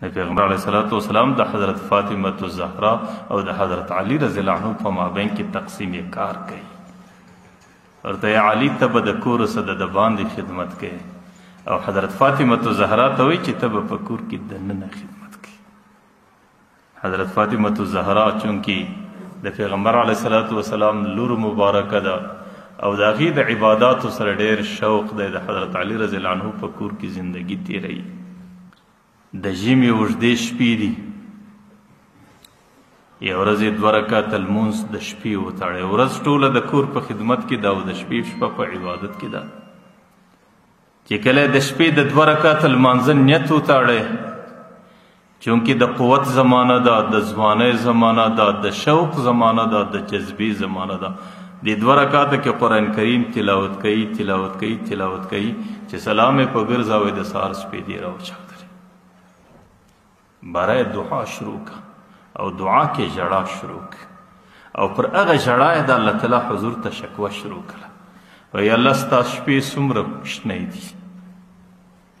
د پیغمبر علیه الصلاة والسلام د حضرت فاطمة الزهرا او د حضرت علی رضی الله عنه په مابین کې تقسیم کار کوي. ورته یا علی ته به د کور سره د باندې خدمت کوي، او حضرت فاطمة الزهرا ته وایي چې ته به په کور کې دننه خدمت کوي. حضرت فاطمة الزهرا چونکې د پیغمبر علیه الصلاة والسلام لور مبارکه ده او د هغې د عباداتو سره ډېر شوق دی، د حضرت علی رضی الله عنه په کور کې زندګي تېروي. د ژمي اوږدې شپې دي، یو ورځ یې دوه رکعته لمونځ د شپې وتاړی، ورځ ټوله د کور په خدمت کې ده او د شپې شپه په عبادت کې ده. چې کله د شپې د دوه رکعته لمانځه نیت وتاړی، چونکې د قوت زمانه ده، د ځوانۍ زمانه ده، د شوق زمانه ده، د جذبې زمانه ده، دې دوه رکعته کې قرآن کریم تلاوت کوي تلاوت کوي تلاوت کوي، چې سلام یې په ګرځاوی د سهار سپېدې راوچاودلې. برای دعا شروع که او دعا کې ژړا شروع که، او پر هغه ژړا یې د الله تعالی حضور ته شکوه شروع کړه. وایي الله ستا شپې څومره کوچنۍ دي،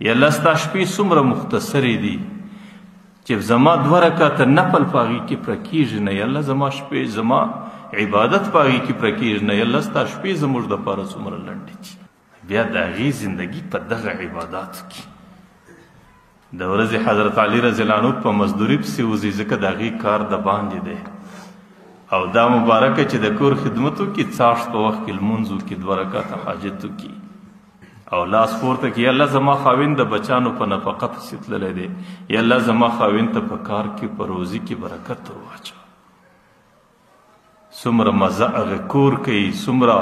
یا الله ستا شپې څومره مختصرې دي چې زما دوه رکعته نفل په هغې کې پوره کېږي نه، یا الله زما شپې زما عبادت په هغې کې پوره کېږي نه، یا الله ستا شپې زموږ دپاره څومره لنډې دي. بیا د هغې زندګي په دغه عباداتو کې. د ورځې حضرت علی رضی الله عنه په مزدوري پسې وځي، ځکه د هغې کار د باندې دی، او دا مبارکه چې د کور خدمت وکړي، څاښت په وخت کې لمونځ وکړي، دوه رکعته حاجت وکړي، او لاس پورته کړي، یا الله زما خاوند د بچانو په نفقه پسې تللی دی، یا الله زما خاوند ته په کار کې په روزي کې برکت ور واچوه. څومره مزه هغه کور کوي، څومره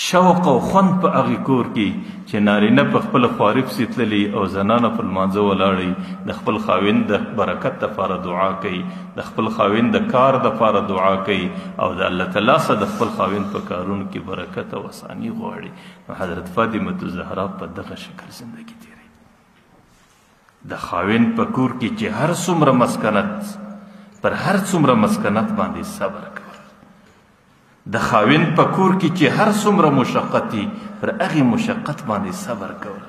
شوق او خوند په هغې کور کې چې نارینه په خپله خواري پسې تللي او زنانه په لمانځه ولاړي، د خپل خاوند د برکت دپاره دعا کوي، د خپل خاوند د کار دپاره دعا کوي، او د الله تعالی څخه د خپل خاوند په کارونو کې برکت او اساني غواړي. نو حضرت فاطمة الزهرا په دغه شکل زندګي تېروي. د خاوند په کور کې چې هر څومره مسکنت، پر هر څومره مسکنت باندې صبر کوي، د خاوند په کور کې چې هر څومره مشقت وي پر هغې مشقت باندې صبر کول،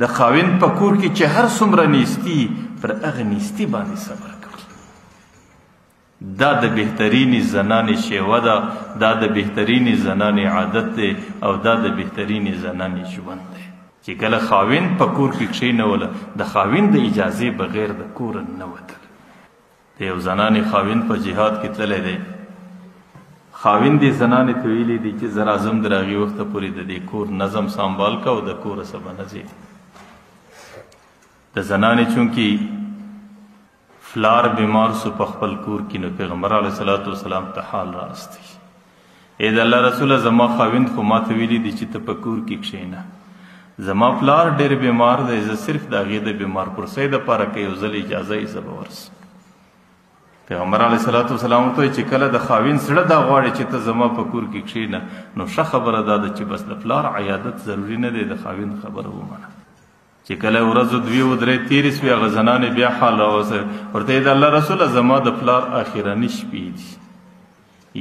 د خاوند په کور کې چې هر څومره نیستي پر هغه نیستي باندې صبر کول، دا د بهترینې زنانې شیوه ده، دا د بهترینې زنانې عادت دی، او دا د بهترینې زنانې ژوند دی. چې کله خاوند په کور کې کښېنوله، د خاوند د اجازې بغیر د کوره نه وتل. د یو زنانې خاوند په جهاد کې تللی دی، خاوند دې زنانې ته ویلي دي چې زه راځم در هغې وخته پورې د دې کور نظم سنبال که او د کوره څه به نه ځې. د زنانې چونکې فلار بیمار سو په خپل کور کې، نو پیغمبر علیه الصلاة والسلام ته حال راوستی، ای د الله رسوله زما خاوند خو ما ته ویلي دي چې ته په کور کې کښېنه، زما پلار ډېر بیمار دی، زه صرف د هغې د بیمار پرسۍ دپاره که یو ځل اجازه یې زه به ورسم. پیغمبر علیه الصلاة والسلام ورته وایي چې کله د خاوند زړه دا غواړي چې ته زما په کور کې کښېنه، نو ښه خبره دا ده چې بس د پلار عیادت ضروري نه دی، د خاوند خبره ومنه. چې کله ورځ دوې و درې تېرې سوې، هغه زنانې بیا حال راوستی، ورته یې د الله رسوله زما د پلار آخرني شپې دي،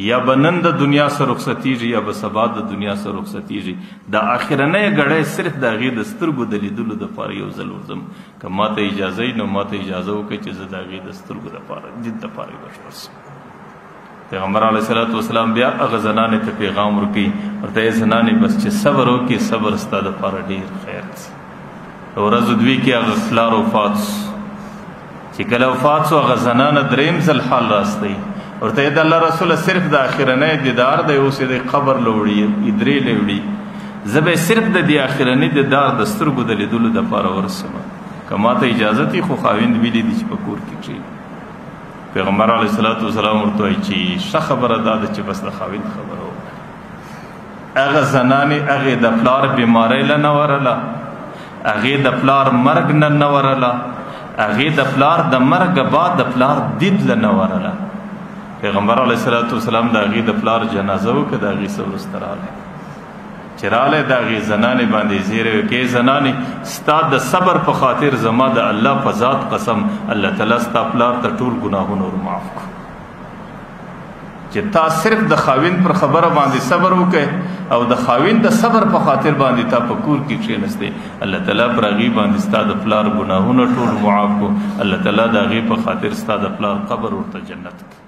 یا به نن د دنیا سره رخصتېږي یا به سبا د دنیا سره رخصتېږي، د آخرنۍ ګړۍ صرف د هغې د سترګو د لیدلو دپاره یو ځل ورځم، که ما ته اجازه وي نو ما ته اجازه وکړه چې زه د هغې د سترګو دپاره دید دپاره یې بشپړ شم. پیغمبر علیه الصلاة والسلام بیا هغه زنانې ته پیغام ورکوي، ورته یې زنانې بس چې صبر وکړي، صبر ستا دپاره ډېر خیر دی. ورځ دوې کې هغه پلار وفات سو، چې کله وفات سو هغه زنانه دریم ځل حال راستوي، ورته یې د الله رسوله صرف د آخرنۍ دیدار دی، اوس یې د قبر له وړي، ادرې له وړي، زه به صرف د دې آخرنۍ دیدار د سترګو د لیدلو دپاره ورسم، که ما ته اجازه وي خو خاوند ویلي دي چې په کور کې کښېني. پیغمبر علیه الصلاة والسلام ورته وایي چې ښه خبره دا ده چې بس د خاوند خبره وکړه. هغه زنانې هغې د پلار بیمارۍ له نه ورله، هغې د پلار مرګ نه نه ورله، هغې د پلار د مرګ بعد د پلار دید له نه ورله. پیغمبر علیه الصلاة والسلام د هغې د پلار جنازه وکړه، د هغې څه وروسته راغی، چې راغلی د هغې زنانې باندې زیری وکړي، ای زنانې ستا د صبر په خاطر زما د الله په ذات قسم، الله تعالی ستا پلار ته ټول ګناهونه ور معاف کړو. چې تا صرف د خاوند پر خبره باندې صبر وکړې او د خاوند د صبر په خاطر باندې تا په کور کې کښېنستې، الله تعالی پر هغې باندې ستا د پلار ګناهونه ټول معاف کړو. الله تعالی د هغې په خاطر ستا د پلار قبر ورته جنت کړ.